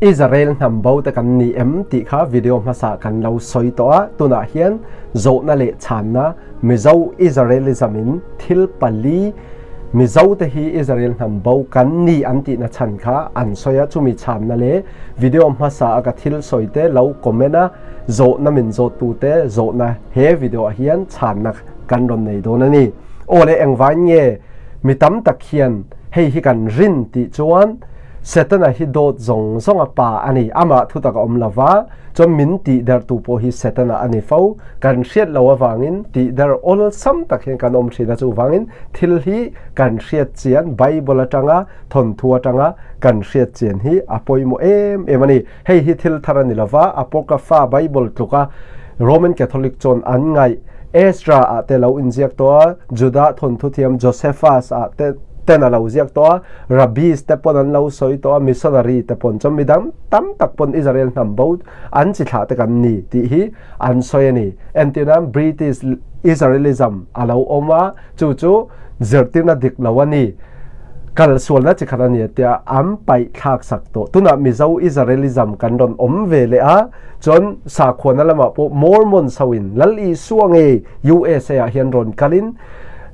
Israel hnam bo te kan ni em tih kha video hmasa kan lo sawi tawh a, tunah hian zawhna leh chhanna Mizo Israelism in thil pali Mizo te hi Israel hnam bo kan ni an tihna chhan kha an sawi a, chumi chhanna leh video hmasa a ka thil sawi te lo comment a, zawhna min zawt tu te zawhna he video ah hian chhanna kan rawn nei dawn a ni. Aw le engvain nge mi tam tak hian hei hi kan rin tih chuan Setana hi dawt zawng zawng a pa a ni. Amah thutak a awm lo va, chuan min tihdertu pawh hi Setana a ni fo. Kan hriat lo avangin tihder awlsam tak hian kan awm thin a, chuvangin thil hi kan hriat chian Bible atanga thawnthu atanga kan hriat chian hi a pawimawh em em a ni. Hei hi thil thar a ni lo va, Apocrypha Bible tluka Roman Catholic chuan an ngaih Ezra ah te lo inziak tawh a, Judah thawnthu thiam Josephus ah te ten a lo ziak tawh a, Rabbis te pawn an lo sawi tawh a, missionary te pawn chuan midang tam tak pawn Israel hnam bo an chi thlah te kan ni tih hi an sawi a ni. Entirnan British Israelism a lo awm a, chu chu zirtirna dik lo a ni. Kal sualna chi khat a ni tia an paih thlak sak tawh. Tunah Mizo Israelism kan rawn awm ve leh a, chuan sakhuana lamah pawh Mormon soin Lal Isua ngei USA ah hian rawn kalin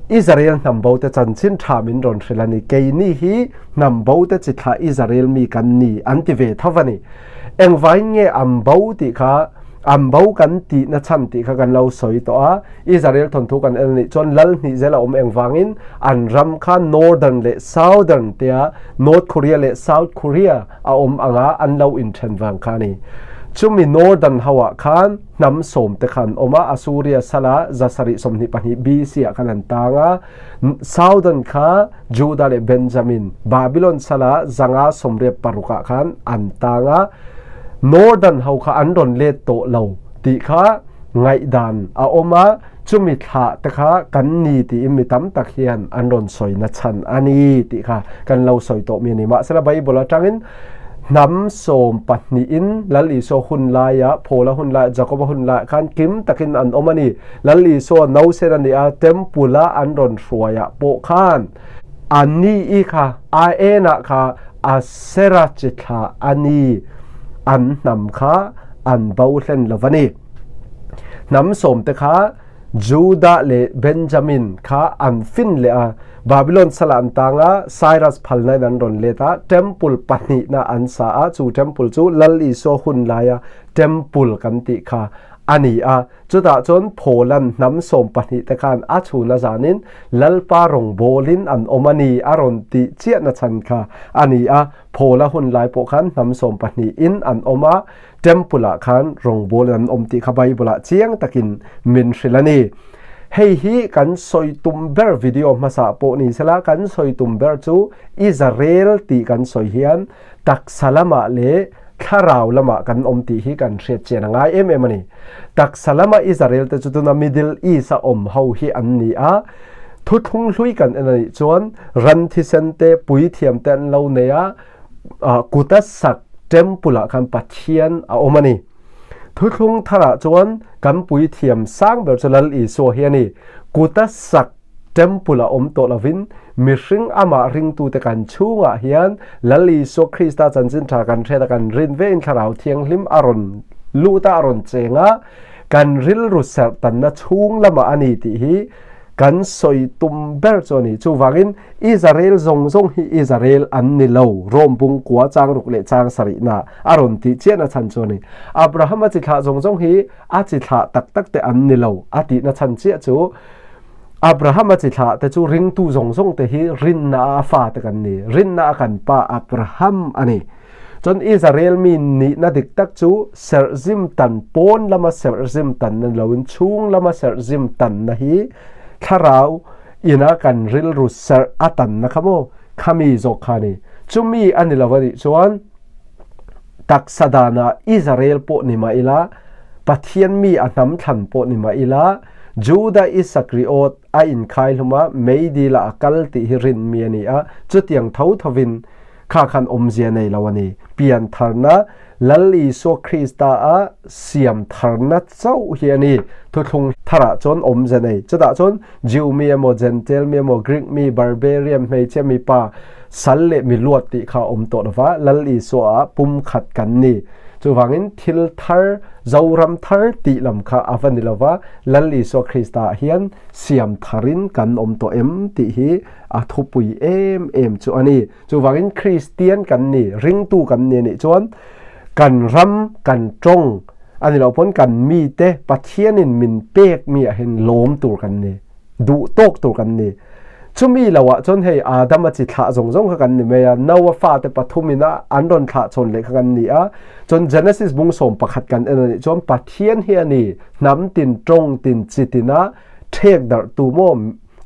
Israel hnam bo te chanchin tha min rawn hrilh a ni. Keini hi hnam bo te chi thlah Israel mi kan ni an ti ve tho a ni. Engvain nge an bo tih kha an bo kan tihna chhan tih kha kan lo sawi tawh a. Israel thawnthu kan en nih chuan lal hnih zel a awm engvangin an ram kha Northern leh Southern tia North Korea leh South Korea a awm anga an lo inthen vang kha a ni. Chumi Northern ho ah khan hnam sawm te kha an awm a, Assuria sala 722 BC ah khan an tang a, Southern kha Judah leh Benjamin Babylon sala 586 ah khan an tang a, Northern ho kha an rawn let tawh lo tih kha ngaihdan a awm a, chumi thlah te kha kan ni tiin mi tam tak hian an rawn sawi na chhan a ni tih kha kan lo sawi tawh mi a ni. Mahsela Bible atangin hnam sawm pahnihin Lal Isua hun laia, Paula hun laia, Jakoba hun laiah khan kim takin an awm a ni. Lal Isua nausen a ni a, temple a an rawn hruaiah pawh khan a ni i kha a enah kha a sera chi thlah a ni, an hnam kha an bo hlen lo va ni. Hnam sawm te kha Judah leh Benjamin kha an fin leh a, Babylon sala an tang a, Cyrus phalna in an rawn let a, temple pahnihna an sa a, chu temple chu Lal Isua hun laia temple kan tih kha a ni a. Chutah chuan Pawlan hnam sawm pahnih te khan a chhun a zanin Lalpa rawngbawlin an awm a ni a rawn tih chiahna chhan kha a ni a. Pawla hun lai pawh khan hnam sawm pahnihin an awm a, Temple ah khan rawngbawlin an awm tih kha Bible ah chiang takin min hrilh a ni. Hei hi kan sawi tum ber video hmasa pawh ni sela, kan sawi tum ber chu Israel tih kan sawi hian taksa lamah leh thlarau lamah kan awm tih hi kan hriat chian a ngai em em a ni. Taksa lama Israel te chu tuna Middle East a awm ho hi an ni a, thuthlung hlui kan en a nih chuan ran thisen te, puithiam te an lo nei a, kuta sak temple ah khan Pathian a awm a ni. Thuthlung tharah chuan kan puithiam sang ber chu Lal Isua hi a ni. Kuta sak temple a awm tawh lovin mihring amah ringtute kan chhungah hian Lal Isua Krista chanchin tha kan hriat a, kan rin vein Thlarau Thianghlim a rawn lut a, a rawn cheng a, kan rilru serh tanna chhung lamah a ni tih hi kan sawi tum ber chu a ni. Chuvangin Israel zawng zawng hi Israel an ni lo, Rome bung kua chang ruk leh chang sarihna a rawn tih chiahna chhan chu a ni. Abraham a chi thlah zawng zawng hi a chi thlah tak tak te an ni lo a tihna chhan chiah chu Abraham a chi thlah te chu ringtu zawng zawng te hi rinna a fa te kan ni. Rinna a kan pa Abraham a ni. Chuan Israel mi nihna dik tak chu serhzim tan pawn lama serhzim tan na loin chhung lama serhzim tan na hi thlarau ina kan rilru serh a tan na kha maw khami zawk kha ni. Chumi a ni lo a nih chuan taksa dana Israel pawh ni mah ila, Pathian mi a hnam thlan pawh ni mah ila, Juda Isakriot a inkhai hlum a, meidil ah a kal tih hi rin mi a ni a, chutiang tho thovin kha khan awmzia nei lo a ni. Pian tharna Lal Isua Krista a siam tharna chauh hi a ni. Thuthlung tharah chuan awmzia nei. Chutah chuan Jew mi emaw, Gentile mi emaw, Greek mi, Barbarian, hmeichhia mipa, Sal leh mi luat tih kha a awm tawh lova, Lal Isua ah pumkhat kan ni. Chuvangin thil thar, Zoram thar tih lam kha a va ni lova, Lal Isua Krista ah hian siam tharin kan awm tawh em tih hi a thupui em em chu a ni. Chuvangin Kristian kan ni, ringtu kan ni anih chuan kan ram, kan tawng a ni loh pawn kan mite Pathianin min pek mi ah hian lawm tur kan ni. Duh tawk tur kan ni. Chumi lo ah chuan hei Adama chi thlah zawng zawng kha kan ni mai a, Noah fate pathum in a an rawn thlah chhawn leh kha kan ni a. Chuan Genesis bung 11 kan en anih chuan Pathian hi a ni hnam tin, tawng tin, chi tin a thek darh tu maw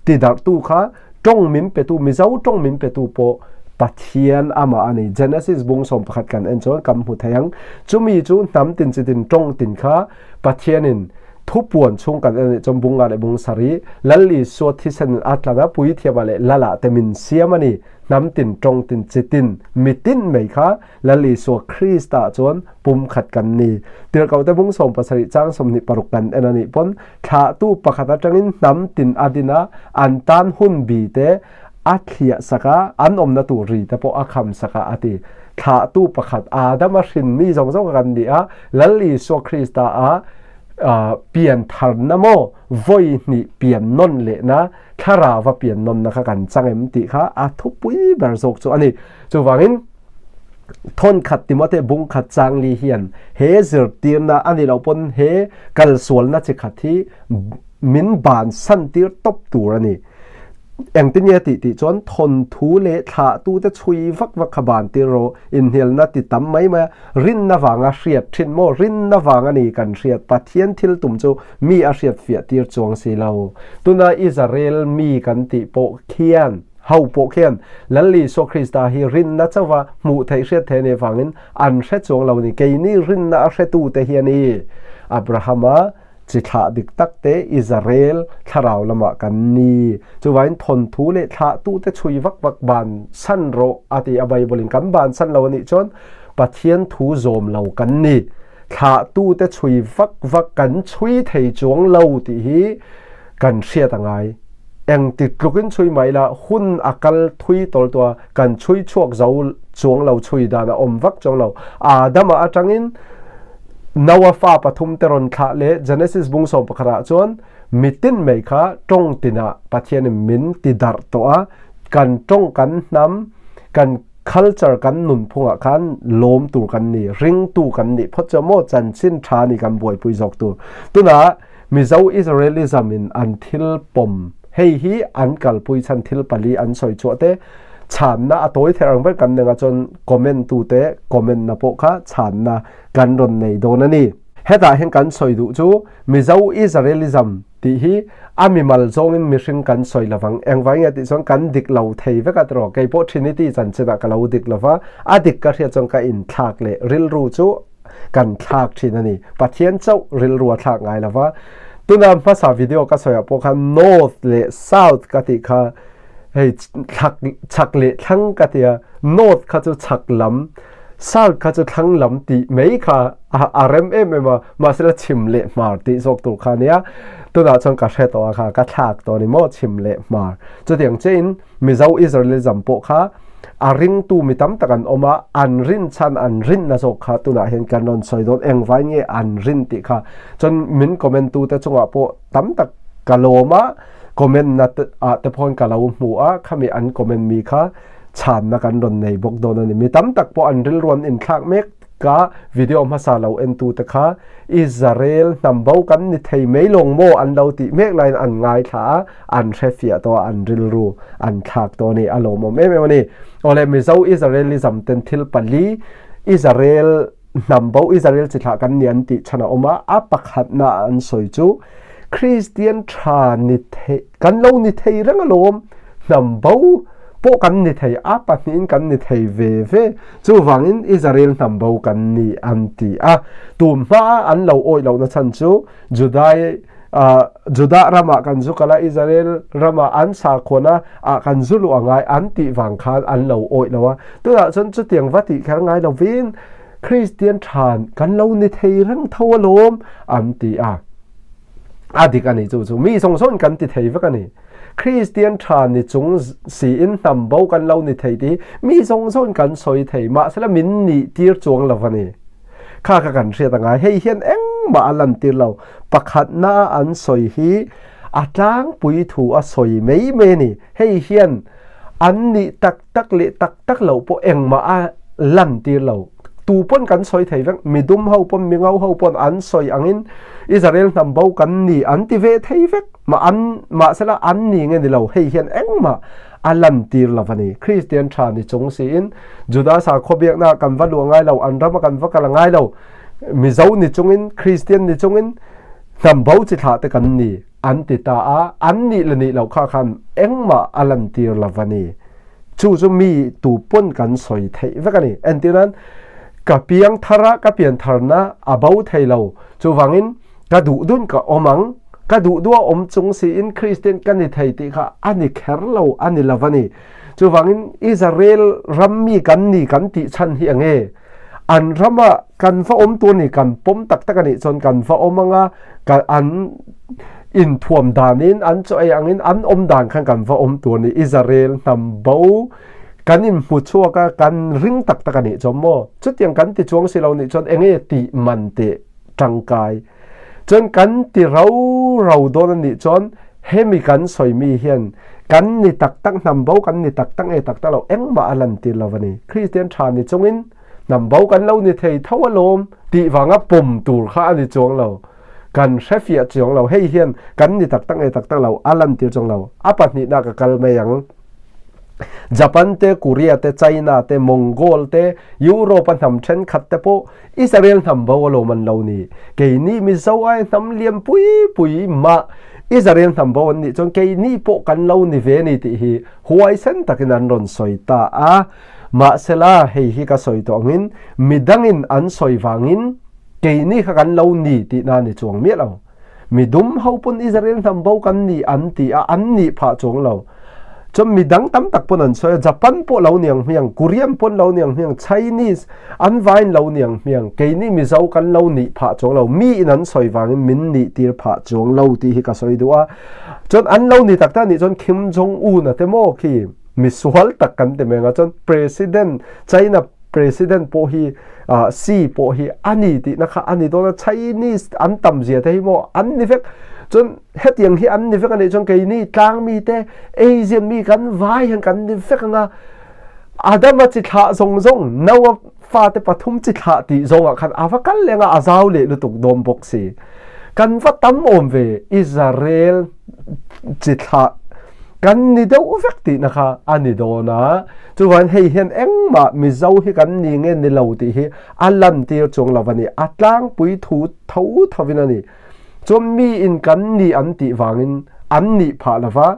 ti darh tu kha tawng min pe tu, Mizo tawng min pe tu pawh Pathian amah a ni. Genesis bung 11 kan en chuan kan hmu thei ang. Chumi chu hnam tin, chi tin, tawng tin kha Pathianin Thupuan chung kan en anih chuan bunga leh bung sarih, Lal Isua thisen in a tlan a, puithiamah leh Lalah te min siam a ni. Hnam tin, tawng tin, chi tin, mi tin mai kha Lal Isua Krista chuan pumkhat kan ni. Tirhkohte bung 70 chang 26 kan en anih pawn thlahtu pakhat atangin hnam tin a din a, an tan hun bi te a thliah sak a, an awmna tur ri te pawh a kham sak a a ti. Thlahtu pakhat Adama hrin mi zawng zawng kan ni a, Lal Isua Krista a pian tharna maw vawi hnih pian nawn lehna thlarauva pian nawnna kha kan chang em tih kha a thupui ber zawk chu a ni. Chuvangin thawnkhat Timote bung khat chang li hian he zirtirna a ni loh pawn he kalsualna chi khat hi min bansan tir tawp tur a ni. Engtin nge tih tih chuan thawnthu leh thlahtute chhui vak vak kha ban tir rawh, inhnialna ti tam mai mai a, rinna vanga hriat thin maw? Rinna vang a ni kan hriat, Pathian thil tum chu mi a hriat fiah tir chuang si lo. Tuna Israel mi kan tih pawh khian, ho pawh khian Lal Isua Krista hi rinna chauha hmuh theih hriat theih a nih avangin an hre chuang lo a ni. Keini rinna a hretute hi a ni. Abrahama Chi thlah dik tak te Israel thlarau lamah kan ni. Chuvain thawnthu leh thlahtute chhui vak vak bansan rawh a ti a Bible in kan bansan lo anih chuan Pathian thu zawm lo kan ni. Thlahtute chhui vak vak kan chhui thei chuang lo tih hi kan hriat a ngai. Engti tlukin chhui mai la hun a kal thui tawl tawh a, kan chhui chhuak zo chuang lo chhui dan a awm vak chuang lo. Adama atangin Noah fa pathum te rawn thlah leh Genesis bung 11 ah chuan mitin mai kha tawng tinah Pathianin min ti darh tawh a, kan tawng kan hnam, kan culture kan nunphungah khan lawm tur kan ni, ringtu kan nih phawt chuan maw chanchin tha ni kan buaipui zawk tur. Tunah Mizo Israelism in an thil pawm hei hi an kalpui chhan thil pali an sawi chhuah te chhanna a tawi theih ang ber kan nengah chuan comment tu te comment na pawh kha chhanna kan rawn nei dawn a ni. Hetah hian kan sawi duh chu Mizo Israelism tih hi a mimal zawngin mihring kan sawi lovang engvai nge tih chuan kan dik lo thei vek a tiraw keipawh Trinity chanchinah ka lo dik lova a dik ka hriat chuan ka inthlak leh rilru chu kan thlak thin a ni. Pathian chauh rilru a thlak ngai lo va. Tuna hmasa video ka sawiah pawh khan North leh South ka tih kha hei chak chak leh thlang ka ti a, North kha chu chak lam, South kha chu thlang lam tih mai kha a rem em em a, mahsela chhim leh hmar tih zawk tur kha a nia. Tunah chuan ka hre tawh a kha, ka thlak tawh a ni maw chhim leh hmar. Chutiang chiahin Mizo Israelism pawh kha A ringtu mi tam tak an awm a, an rin chhan an rinna zawk kha tunah hian kan rawn sawi dawn engvai nge an rin tih kha. Chuan min comment tute chungah pawh tam tak ka lawm a, comment na ah te pawhin ka lo hmu a, khami an comment mi kha chhanna kan rawn nei bawk dawn a ni. Mi tam tak pawh an rilru an inthlak mek Ka video hmasa lo entute kha Israel hnam bo kan ni thei mai lawng maw an lo tih mek laiin an ngaithla a, an hrefiah tawh a, an rilru an thlak tawh a ni. A lawmawm em em a ni. Awle Mizo Israelism ten thil pali Israel hnam bo Israel chi thlah kan ni an tih chhan a awm a, a pakhatna an sawi chu Kristian tha ni thei Kan lo ni thei reng alawm, hnam bo pawh kan ni thei, a pahnihin kan ni thei ve ve, chuvangin Israel hnam bo kan ni an ti a. Tun hmaa an lo awih lohna chhan chu Judai Judah ramah kan zu kal a, Israel ramah an sakhuana ah kan zu luh a ngai an tih vang khan an lo awih lo a. Tunah chuan chutiang va tih kher ngai lovin Kristian than kan lo ni thei reng tho alawm an ti a. A dik a ni chu chu mi zawng zawngin kan ti thei vek a ni. Kristian tha ni chung siin hnam bo kan lo ni thei tih hi mi zawng zawngin kan sawi thei. Mahsela min nih tir chuang lo a ni. Kha kha kan hriat a ngai. Hei hian engmah a lantir lo. Pakhatna a an sawi hi a tlangpui thu a sawi mai mai a ni. Hei hian an nih tak tak leh tak tak loh pawh engmah a lantir lo. Tu pawn kan sawi thei vek, midum ho pawn, mingo ho pawn an sawi angin Israel hnam bo kan ni an ti ve thei vek. Mah an, mahsela an ni nge ni lo, hei hian engmah a lantir lo a ni. Kristian tha ni chung siin Juda sakhaw biakna kan va luah ngai lo, an rama kan va kal a ngai lo. Mizo ni chungin, Kristian ni chungin hnam bo chi thlah te kan ni an ti ta a, an nih le nih loh kha khan engmah a lantir lo a ni. Chu chu mi tu pawn kan sawi theih vek a ni. Entir nan, ka piang thar a, ka pian tharna a bo thei lo. Chuvangin ka duh dun ka awm ang, ka duh duh a awm chung siin Kristian ka ni thei tih kha a ni kher lo, a ni lo a ni. Chuvangin Israel ram mi kan ni kan tih chhan hi eng nge? An rama kan va awm tur ni kan pawm tak tak a nih chuan kan va awm anga ka an inthuam danin an chaw ei angin an awm dan khan kan va awm tur ni Israel hnam bo kan inhmu chhuak a kan ring tak tak a nih chuan maw chutiang kan ti chuang si lo nih chuan enge tih man teh tangkai chuan kan ti rau rau dawn a nih chuan hemi kan sawi mi hian kan ni tak tak hnam bo kan ni tak tak nge tak tak lo engmah a lantir lo a ni. Kristian tha ni chungin hnam bo kan lo ni thei tho alawm tih vanga pawm tur kha a ni chuang lo. Kan hrefiah chuang lo. Hei hian kan ni tak tak nge tak tak lo a lantir chuang lo. A pahnihna ka kal mai ang. Japan te, Korea te, China te, Mongol te, Europe a hnam thenkhat te pawh Israel hnam bo alawm an lo ni. Keini Mizo ai hnam lian pui pui mah Israel hnam bo an nih chuan keini pawh kan lo ni ve ni tih hi huaisen takin an rawn sawi ta a. Mahsela hei hi ka sawi tawh angin midangin an sawi vangin keini kha kan lo ni tihna a ni chuang miah lo. Midum ho pawn Israel hnam bo kan ni an ti a, an nih phah chuang lo. Chuan midang tam tak pawn an sawi a, Japan pawh lo niang hmiang, Korean pawn lo niang hmiang, Chinese an vaiin lo niang hmiang, keini Mizo kan lo nih phah chuang lo, mi in an sawi vangin min nih tir phah chuang lo tih hi ka sawi duh a. Chuan an lo ni tak tak nih chuan Kim Jong Un a te maw khi misual tak kan ti mai ang a, chuan President China President pawh hi Xi pawh hi a ni tihna kha a ni dawn a, Chinese an tam zia te hi maw an ni vek. Chuan hetiang hi an ni vek a nih chuan keini tlang mi te Asian mi kan vai hian kan ni vek ang a, Adama chi thlah zawng zawng Noah fate pathum chi thlah tih zawngah khan a va kal leng a, a zau leh lutuk dawn bawk si. Kan va tam awm ve Israel chi thlah kan ni deuh vek tihna kha a ni dawn a, chuvangin hei hian engmah Mizo hi kan ni nge ni lo tih hi a lantir chuang lo a ni, a tlangpui thu tho thovin a ni. Chuan miin kan ni an tih vangin an nih phah lo va,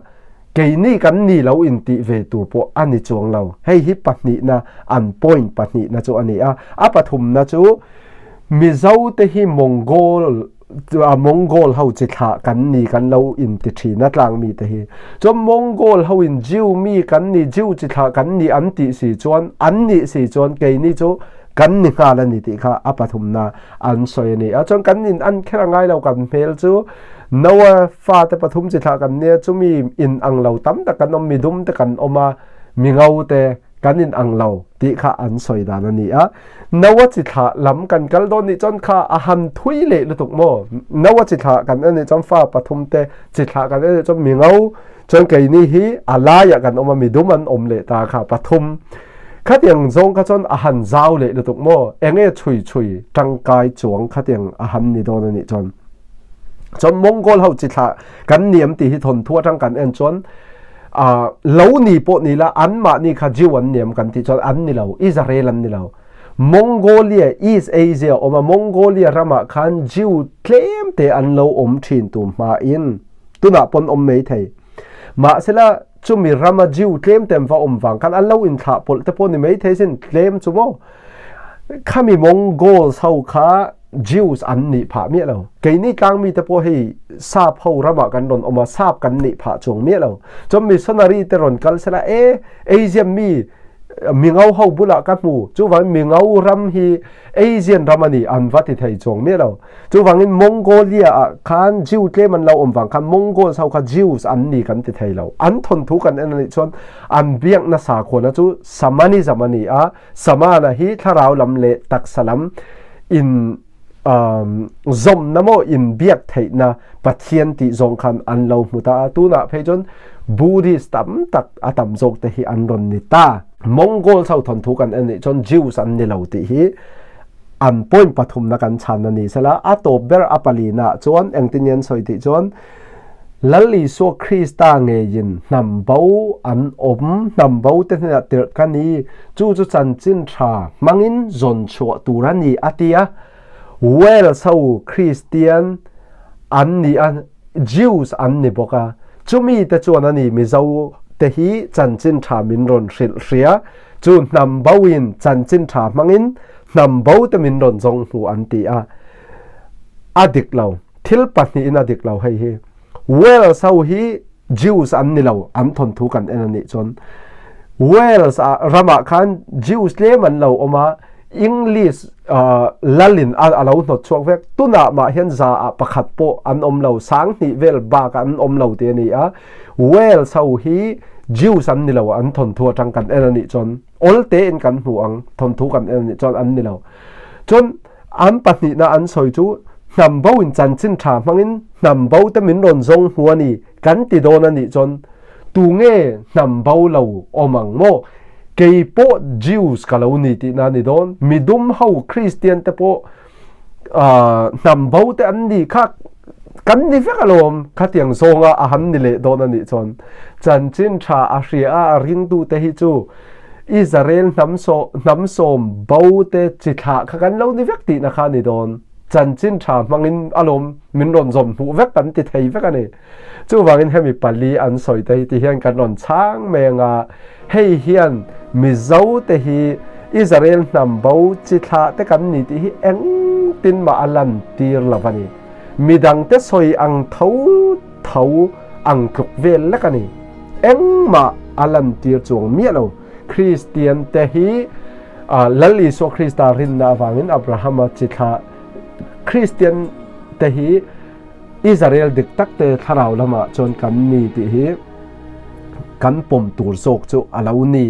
keini kan ni lo intih ve tur pawh a ni chuang lo. Hei hi pahnihna, an point pahnihna chu a ni a, a pathumna chu Mizote hi Mongol Mongol ho chi thlah kan ni kan lo inti thin a tlang mi te hi. Chuan Mongol ho in Jew mi kan ni Jew chi thlah kan ni an tih si chuan an nih si chuan keini chu kan ni nghal a ni tih kha a pathumna an sawi a ni a. Chuan kan in an kher a ngai lo kan hmel chu Noah fate pathum chi thlah kan nia chumi in ang lo tam tak kan awm midum te kan awm a mingo te kan in ang lo tih kha an sawi dan a ni a. Noa chi thlah lam kan kal dawn nih chuan kha a han thui leh lutuk maw? Noa chi thlah kan en nih chuan fa pathum te chi thlah kan en nih chuan mingo chuan keini hi a laiah kan awm a, midum an awm leh ta kha pathum. Khatiang zawng kha chuan a han zau leh lutuk maw? Enge chhui chhui tangkai chuang khatiang a han ni dawn a nih chuan. Chuan Mongol ho chi thlah kan niam tih hi thawnthu atang kan en chuan lo ni pawh ni la anmahni kha Jew an niam kan tih chuan an ni lo, Israel an ni lo. Mongolia, East Asia awm a, Mongolia ramah khan Jew tlem te an lo awm thin tu hmain tunah pawn awm mai thei. Mahsela chumi rama Jew tlem te an va awm vang khan an lo inthlah pawlh te pawh ni mai thei sin tlem chu maw. Khami Mongols ho kha Jews an nih phah miah lo. Keini tlangmi te pawh hei sap ho ramah kan rawn awm a, sap kan nih phah chuang miah lo. Chuan missionary te rawn kal sela, e Asian mi Mingo ho bulah ka hmu. Chuvangin Mingo ram hi Asian ram a ni an va ti thei chuang miah lo. Chuvangin Mongolia ah khan Jew tlem an lo awm vang khan Mongols ho kha Jews an ni kan ti thei lo. An thawnthu kan en a nih chuan an biakna sakhuana chu Shamanism a ni a, Samana hi thlarau lam leh taksa lam in zawmna maw inbiak theihna Pathian tih zawng khan an lo hmu ta a, tunah phei chuan Buddhist tam tak a tam zawk te hi an rawn ni ta. Mongols ho thawnthu kan en nih chuan Jews an ni lo tih hi an point pathumna kan chhan a ni sela, a tawp ber a palina chuan engtin nge an sawi tih chuan Lal Isua Krista ngeiin hnam bo an awm, hnam bo te hnenah tirh ka ni, chu chu chanchin tha hmangin zawn chhuah tur a ni a ti a. Wales ho Kristian an ni a, Jews an ni bawk a, chumi te chuan a ni Mizo te hi chanchin tha min rawn hrilh hria, chu hnam bo in chanchin tha hmangin hnam bo te min rawn zawng hmu an ti a, a dik lo. Thil pahnihin a dik lo hei hi. Wales ho hi Jews an ni lo, an thawnthu kan en a nih chuan. Wales ah ramah khan Jews tlem an lo awm a, English lalin a lo hnawt chhuak vek. Tunah mah hian za ah pakhat pawh an awm lo, sanghnih vel bakah an awm lo tih a ni a. Wales ho hi Jews an ni lo, an thawnthu atang kan en a nih chuan. Awl tein kan hmu ang, thawnthu kan en a nih chuan an ni lo. Chuan An pahnihna an sawi chu hnam bo in chanchin tha hmangin hnam bo te min rawn zawng hmu a ni kan ti dawn a nih chuan tu nge hnam bo lo awm ang maw? Kei pawh Jews ka lo ni tihna a ni dawn. Midum ho Kristian te pawh hnam bo te an ni kha kan ni vek alawm khatiang zawnga a han ni leh dawn a nih chuan chanchin tha a hria a a ringtute hi chu Israel hnam hnam sawm bo te chi thlah kha kan lo ni vek tihna kha a ni dawn. Chanchin tha hmangin alawm min rawn zawm hmuh vek kan ti thei vek a ni. Chuvangin hemi pali an sawi te hi ti hian kan rawn chhang mai anga hei hian Mizo te hi Israel hnam bo chi thlah te kan ni tih hi engtin mah a lan tir lo a ni. Midang te sawi ang tho tho ang tluk vel lek a ni. Engmah a lantir chuang miah lo. Kristian te hi Lal Isua Krista rinna avangin Abrahama chi thlah Kristian te hi Israel dik tak te thlarau lamah chuan kan ni tih hi kan pawm tur zawk chu a lo ni.